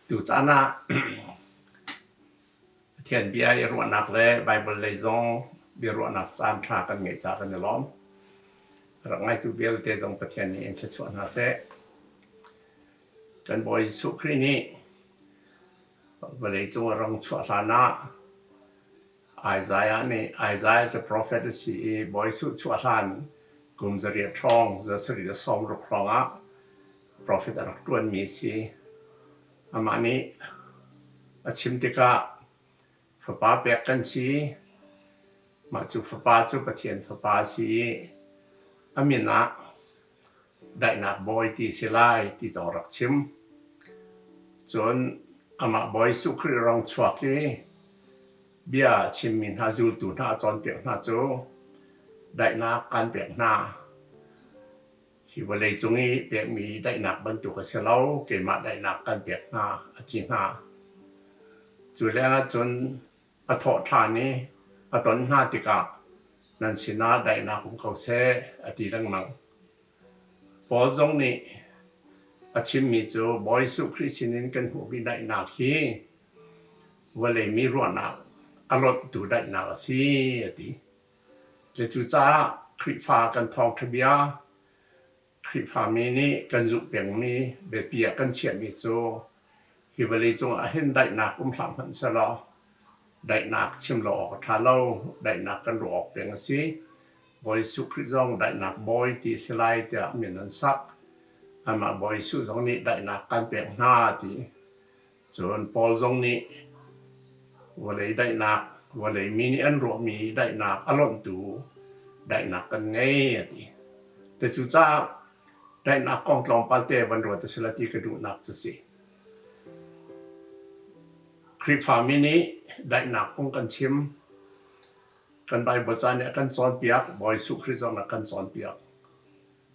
Tucaan ah Pathian bia i ruahnak le Baibal lei zong biaruahnak caan ṭha kan ngeih caah kan i lawm. Rak ngaitu vialte zong Pathian nih in thluachuah hna seh. Kan Bawi Jesuh Khrih nih vawleicung a rong chuah hlan ah Isaiah nih Isaiah cu profet a si i Bawi Jesuh chuah hlan kum 800 hrawng, 760 hrawng ah profet a rak ṭuanmi a si. Amah nih a chim tikah fapa pek kan si. Mah cu fapa cu Pathian fapa a si i a min ah daihnak bawi ti a si lai ti zong a rak chim. Cun amah Bawi Jesuh Khrih rong chuak i bia a chimmi hna zultu hna a cawnpiak hna cu daihnak kaan pek hna. Hi vawleicung i pekmi daihnak bantuk a si lo, keimah daihnak kan pek hna, a ti hna. Cu lengah cun a thawh ṭhan i a ton hna tikah nan sinah daihnak um ko seh, a ti lengmang. Paul zong nih a chimmi cu Bawi Jesuh Khrih sinin kan hmuhmi daihnak hi vawlei mi ruahnak a lonhtu daihnak a si, a ti. Le cucaah Khrihfa kan thawngṭha bia, Khrihfami nih kan zumh pengmi biapi ah kan chiahmi cu hi vawleicung ah hin daihnak um hlah hmanh sehlaw daihnak chim lo awk a ṭha lo, daihnak kan ruah awk peng a si. Bawi Jesuh Khrih zong daihnak bawi ti a si lai tiah min an sak. Amah Bawi Jesuh zong nih daihnak kan pek hna ti. Cun Paul zong nih vawlei daihnak, vawlei mi nih an ruahmi daihnak a lonhtu daihnak kan ngei a ti. Te cucaah daihnak kong tlawmpal te van ruat usila ti ka duhnak cu si. Khrihfami nih daihnak kong kan chim. Kan Baibal ca nih a kan cawnpiak, Bawi Jesuh Khrih zong a kan cawnpiak.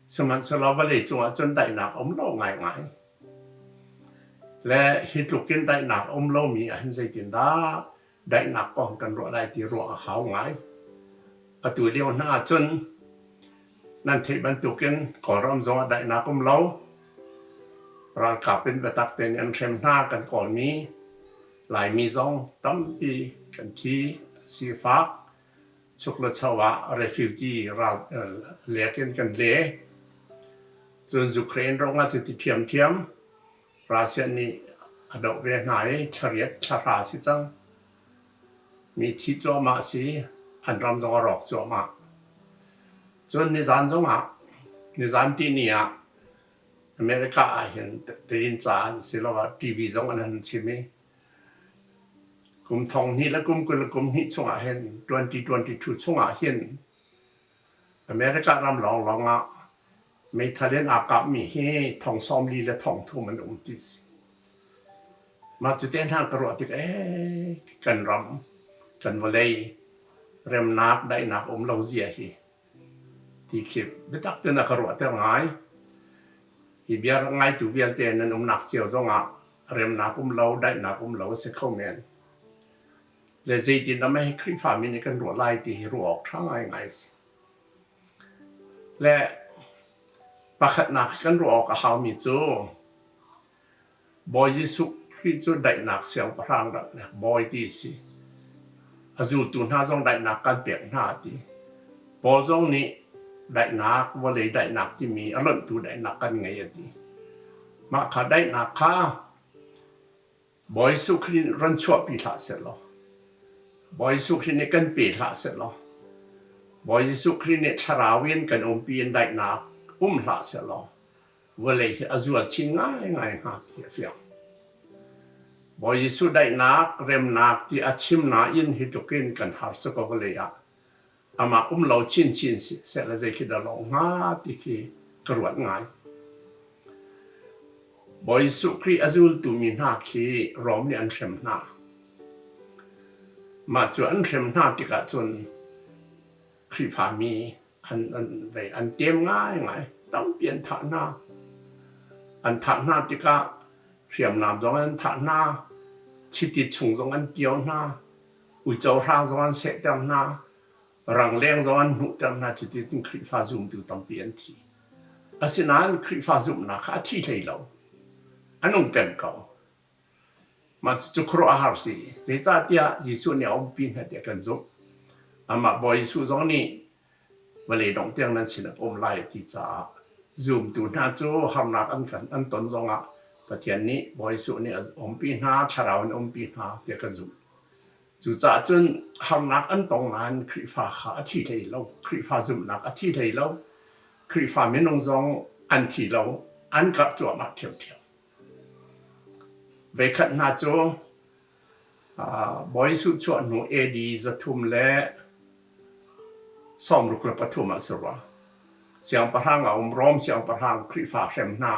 Sihmanhsehlaw vawlei cungah cun daihnak a um lo ngaingai. Le hi tluk in daihnak a um lomi ahhin zeitindah daihnak kong kan ruah lai ti ruah a hau ngai. Atu lio hna ahcun nan theih bantukin Kawlram zongah daihnak um lo. Ralkap in biatak tein an hrem hna kan Kawlmi, Laimi zong tampi kan thi, sifak, chuk le cho ah refugee ral lek in kan le. Cun Ukraine rong ah cuti ṭhiamṭhiam Russia nih a doh ve hna i thlariat thlahra si cang. Mi thi cuahmah si, an ram zong a rawk cuahmah. Cun nizan zong ah, nizan tihni ah America ah hin tainca an siloah TV zong an han chim i Kum 2000 le kum 22 chungah hin 2022 chungah hin America ram lawnglawng ah meithal in aa kapmi hi thong 40 le thong thum an um ti si. Mah cu te hna ka ruah tik ee kan ram kan vawlei remnak daihnak um lo zia hi ti khi biatak tein a ka ruahter ngai. Hi bia rak ngaitu vialte nan umnak cio zongah remnak um lo, daihnak um lo a si kho men. Le zeitin ram hi Khrihfami nih kan ruah lai ti hi ruah awk ṭha ngaingai a si. Le pakhatnak kan ruah awk a haumi cu Bawi Jesuh Khrih cu daihnak siangpahrang daihnak bawi ti a si. A zultu hna zong daihnak kan pek hna a ti. Paul zong nih daihnak, vawlei daihnak timi a lonhtu daihnak kan ngei a ti. Mah kha daihnak kha Bawi Jesuh Khrih nih ron chuahpi hlah sehlaw, Bawi Jesuh Khrih nih kan pe hlah sehlaw, Bawi Jesuh Khrih nih thlarau in kan umpi in daihnak um hlah sehlaw, vawlei hi a zual chin ngaingai hnga ti a fiang. Bawi Jesuh daihnak, remnak ti a chim nain hi tluk in kan harsa ko vawlei ah amah um lo chinchin seh le zei khi dah lawng hnga ti khi ka ruat ngai. Bawi Jesuh Khrih a zultu mi hna khi Rom nih an hrem hna. Mah cu an hrem hna tikah cun Khrihfami an an vei an tem ngaingai tampi an thah hna an thah hna tikah hriamnam zong an thah hna chiti chung zong an kio hna uico hrang zong an sehter hna rangleng zong an hnuhter hna cuti cun Khrihfa zumtu tampi an thi asinain Khrihfa zumhnak kha a thi hlei lo a nung peng ko. Mah cucu khuaruahhar si. Zeicahtiah Jesuh nih a umpi hna tiah kan zumh. Amah Bawi Jesuh zong nih vawlei dongh tiang nan sin ah ka um lai a ti caah zumtu hna cu harnak an kan an ton zongah Pathian nih Bawi Jesuh nih a umpi hna, Thlarau in a umpi hna tiah kan zumh. Cucaah cun harnak an tong nain Khrihfa kha a thi hlei lo. Khrihfa zumhnak a thi hlei lo. Khrihfa minung zong an thi lo. An karh cuahmah ṭhiamṭhiam. Voikhat hna cu Bawi Jesuh chuah hnu AD 363 ah si rua. Siangpahrang a um Rom siangpahrang Khrihfa hrem hna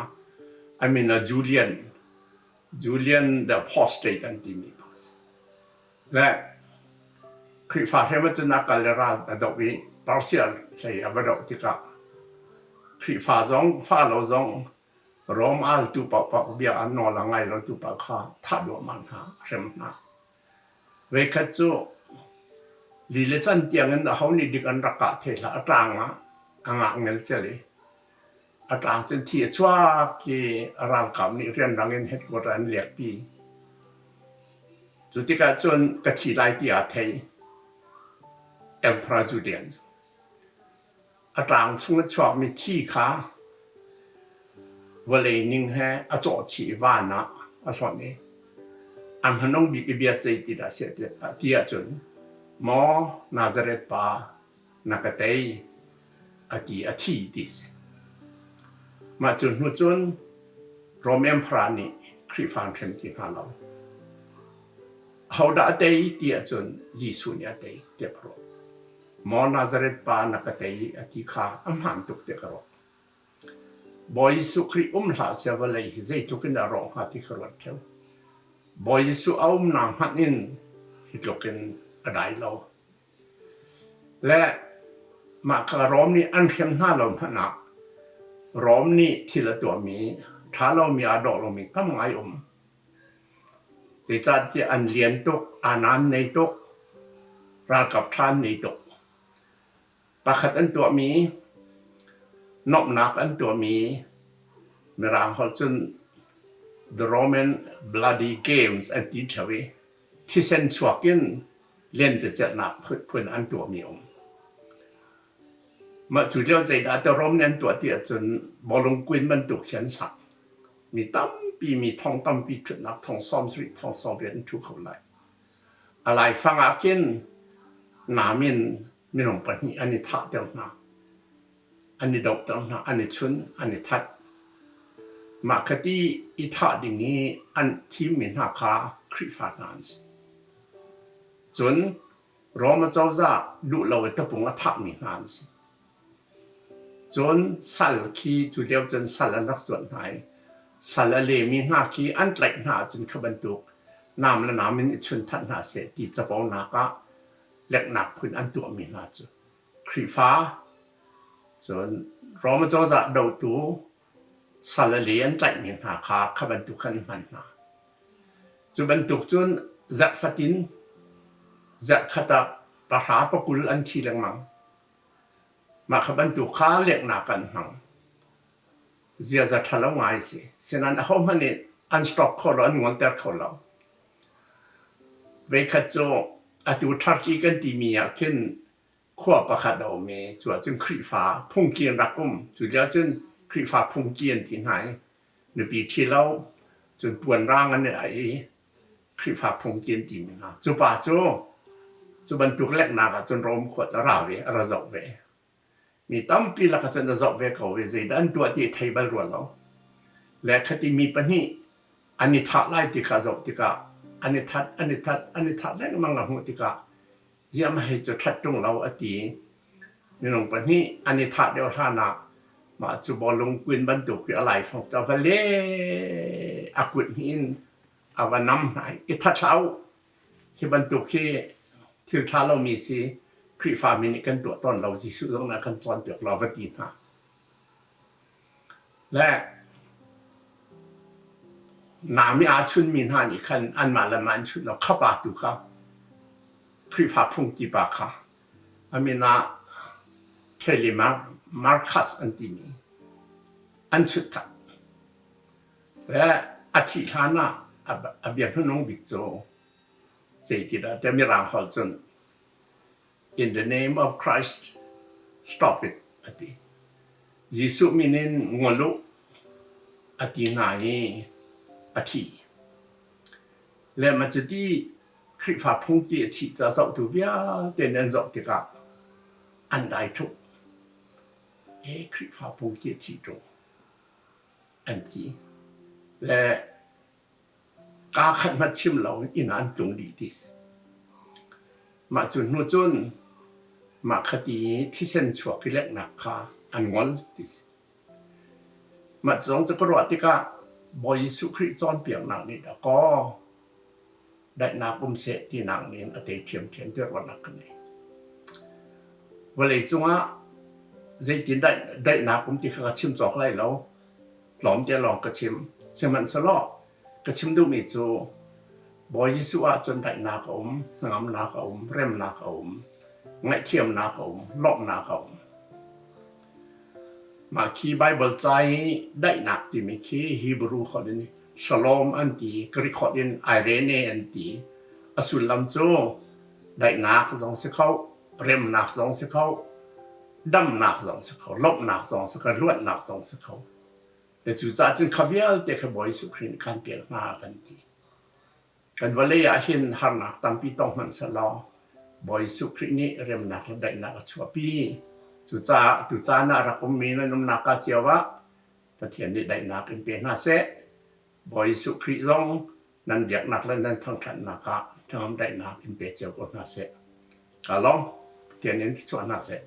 a min ah Julian Julian the Apostate an timi pa a si. Le Khrihfa hrem ahcun a kal i ral a doh i Persia hlei a va doh tikah Khrihfa zong fa lo zong Rom altu paohpaoh bia an nawl a ngai lotu paoh kha thah duahmah hna, a hrem hna. Voikhat cu li le can tiangin aho nih dik an rak kah thei hlah, a ṭang ah a ngah ngelcel i a ṭang cun thi a chuak i a ralkap nih rianrang in headquarter an lekpi. Cu tikah cun ka thi lai ti aa thei. Emperor Julian cu. A ṭang chung a chuakmi thi kha vawlei ning he a cawhchih i van ah a hlonh i a hmanung bik i bia zei ti dah a si ti ahcun, Maw Nazareth pa, na ka tei, a ti a thi ti a si. Mah cu hnu cun Rom Emperor nih Khrihfa an hrem ti hna lo. Ahodah a tei ti ahcun Jesuh nih a tei tiah ka ruah. Maw Nazareth pa na ka tei a ti kha a hmaan tuk tiah ka ruah. Bawi Jesuh Khrih um hlah seh vawlei hi zeitluk in dah a rawh hnga ti ka ruat ṭheo. Bawi Jesuh a umnak hmanh in hi tluk in a dai lo. Le mah kha Rom nih an hrem hna lo hmanh ah Rom nih thil a tuahmi ṭha lomi aa dawh lomi tam ngai um. Zeicahtiah an lian tuk, aanaan nei tuk, ralkap ṭha an nei tuk. Pakhat an tuahmi, nuamhnak an tuahmi Mirang holh cun The Roman Bloody Games an ti ṭheo i thisen chuak in lentecelhnak phun an tuahmi a um. Mah cu lio zeidah ti Rom nih an tuah ti ahcun bawlung kuin bantuk khi an sak. Mi tampi mi thong tampi ṭhutnak thong 70 thong 80 an ṭhu kho lai. A laifang ah khin nam in minung pahnih an i thahter hna. An i dohter hna, an i chun, an i that. Mah khati i thah ding i an thimmi hna kha Khrihfa hna an si. Cun Rom acozah duh lo i tapung a thahmi hna an si. Cun sal khi cu lio cun sal an rak zuat hna i sal a lemi hna khi an tlaih hna ahcun kha bantuk nam le nam in i chun than hna seh ti caponak ah leknak phun an tuahmi hna cu Khrihfa cun Rom acozah dotu sal a le an tlaihmi hna kha kha bantuk khan an hman hna. Cu bantuk cun zarh fatin zarh khat ah pahra pakul an thi lengmang. Mah kha bantuk kha leknak an hmang. Ziaza ṭhalo ngai a si. Sinain ahohmanh nih an stop kho lo, an ngolter kho lo. Voikhat cu atu Turkey kan timi ah khin khua pakhat a um i cu ahcun Khrihfa phungki an rak um. Cu lio cun Khrihfa phungki an ti hna i nupi ṭhi lo, cun puan rang an i aih i Khrihfa phungki an timi hna. Cu pa cu cu bantuk leknak ah cun Rom khua cu a ra ve, a ra zoh ve. Mi tampi lakah cun a zoh ve ko i zeidah an tuah ti a thei bal rua lo. Le khati mi pahnih an i thah lai ti kha a zoh tikah an i that, an i that, an i thah lengmang a hmuh tikah ziah mah hi cu ṭhat ṭung lo a ti. Minung pahnih an i thah deuh hlan ah mah cu bawlung kuin bantuk i a laifang cu a va le a kut hnih in a va nam hna i i that hlah u. Hi bantuk hi thil ṭha lomi si Khrihfami nih kan tuah tawn lo Jesuh zong nih a kan cawnpiak lo va ti hna. Le nam i aa chunmi hna nih khan anmah le mah an chunh lo kha pa tu kha Khrihfa phungki pa kha a min ah Kelly Marcus an timi an chut than. Le a thih hlan ah. A bia hmanung bik cu zeitidah tiah Mirang holh cun In the name of Christ, stop it a ti. Jesuh min in ngol u a ti hna i a thi. Le mah cuti Khrihfa phungki a thih ca zohtu vialte nih an zoh tikah an dai ṭhup. E Khrihfa phungki a thih ṭung an ti. Le kaa khat hmanh chim loin inn ah an tlung dih ti a si. Mah cu hnu cun mah khati i thisen chuak i leknak kha an ngol ti a si. Mah zong cu ka ruah tikah Bawi Jesuh Khrih cawnpiaknak nih dakaw daihnak um seh tinak nih a tei ṭhiamṭhiam ti ruahnak ka ngei. Vawlei cungah zeitin daihnak um ti kha ka chim cawk lai lo. Tlawmte lawng ka chim. Sihmanhsehlaw ka chim duhmi cu Bawi Jesuh ahcun daihnak a um, hnangamnak a um, remnak a um, ngaihthiamnak a um, lawmhnak a um. Mah khi Baibal ca i daihnak timi khi Hebrew holh in shalom an ti, Greek holh in eirene an ti. A sullam cu daihnak zong si kho, remnak zong si kho, damnak zong si kho, lawmhnak zong si kho, luatnak zong si kho. Le cucaah cun kha vialte kha Bawi Jesuh Khrih nih kan pek hna kan ti. Kan vawlei ah hin harnak tampi tong hmanh sehlaw Bawi Jesuh Khrih nih remnak le daihnak a chuahpi. Cucaah tucaan ah rak ummi nan umnak ka cio ah Pathian nih daihnak in pe hna seh. Bawi Jesuh Khrih zong nan biaknak le nan thangṭhatnak ah hnangam daihnak in pe cio ko hna seh. Ka lawm. Pathian in chuah hna seh.